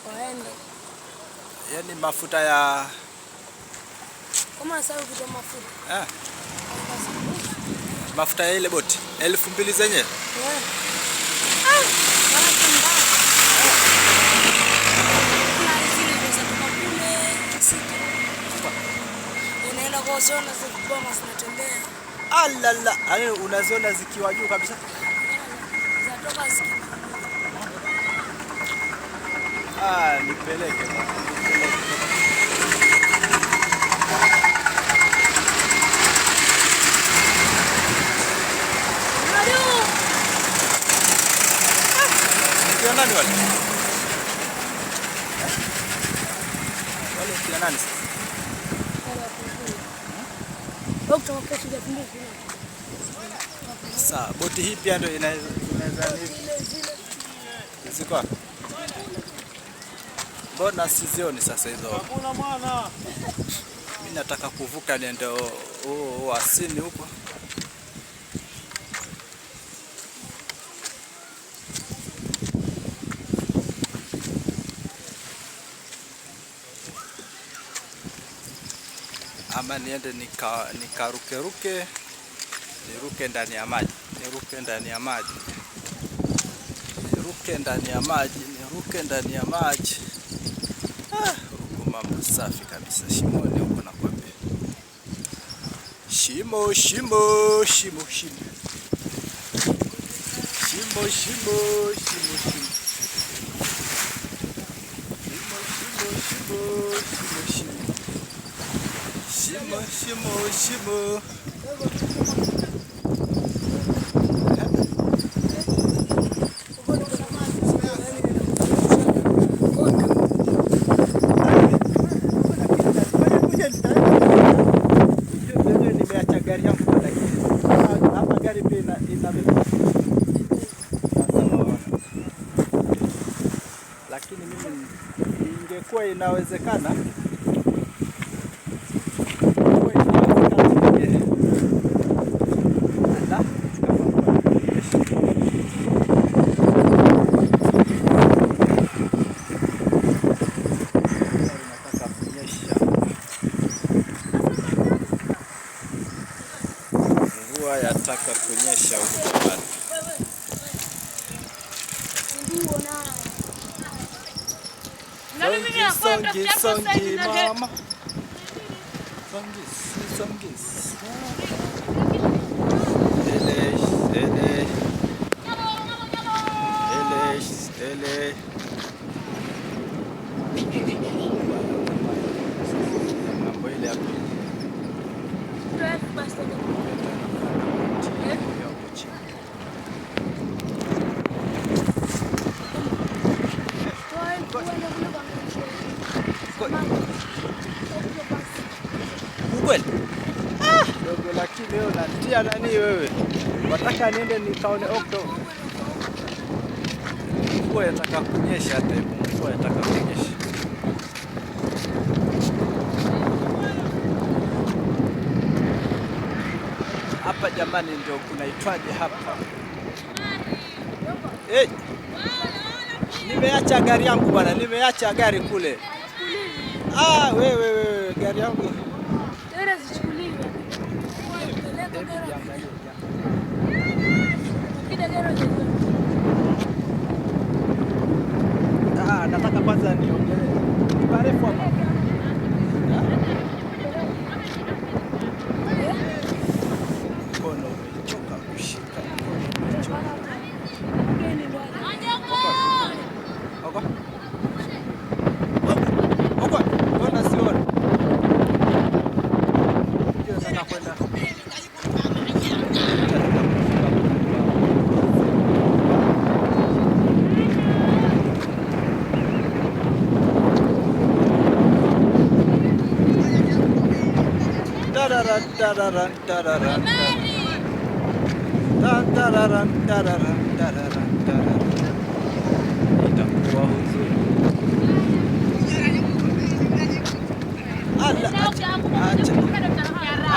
Waende. Yaani mafuta ya Kama sasa ukitoa mafuta. Ah. Mafuta ya ile boti 2000 zenyewe. Yeah. Ah, wala mbaya. Kuna zile zinatoka kule Kisiki. Unaenda kwa zona zikiboma zinatembea. Alala, yaani unaziona zikiwa juu kabisa. Zinatoka zikiwa. Ah, nipeleke bwana. Nipeleke. Kina nani wale? Wale kina nani sasa? Sasa boti hii pia ndio inaweza ziko wapi? Mbona sizioni sasa hizo? Hakuna mwana. Mimi nataka kuvuka niende Wasini huko. Ama niende nikarukeruke, niruke ndani ya maji, niruke ndani ya maji, niruke ndani ya maji, niruke ndani ya maji. Ah, huku mambo safi kabisa, shimoni huko nakwambia. Shimo, shimo, shimo, shimo. Shimo, shimo, shimo, shimo. Shimo, shimo, shimo, shimo, shimo. Shimo, shimo, shimo. Nimeacha gari yangu kwa lakini hapa gari pia inabeba. Sasa waona. Lakini mimi ingekuwa inawezekana, ingekuwa inawezekana ala, kama mvua inanyesha. Mvua inataka kunyesha. Mvua yataka kunyesha huko jamani. Songi, songi, songi mama. Songi, songi. Ele, ele. Ele, ele. Mambo ile ya pili. Hapo chini. Ukweli? Ah, dogo, lakini leo natia nani wewe? Wataka niende nikaone okto. Mvua yataka kunyesha hata hivyo. Mvua yataka kunyesha. Hapa jamani ndio kunaitwaje hapa? Hey, nimeacha gari yangu bwana, nimeacha gari kule. Ah, wewe wewe gari yangu. Gari zichukuliwe. Peleka Hebu gari. jiangalie, Kida gari. Ah, nataka kwanza niogelee. Ni parefu hapa. Mkono umechoka kushika, mkono umechoka. Oko. Oko. Mbona sioni? Ndio nataka kwenda. Nataka kufika huko. Tararan, tararan, tararan, tararan, tararan, tararan, tararan. Itakuwa huzuni. Ala, acha, acha.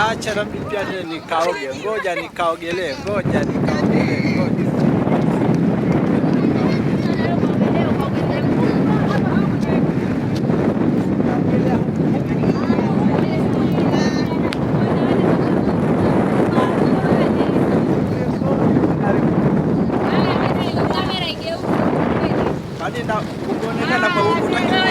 Acha na mimi pia nikaoge. Ngoja nikaogelee, ngoja nikaogelee, ngoja. Hadi na ungeonekana kwa huko.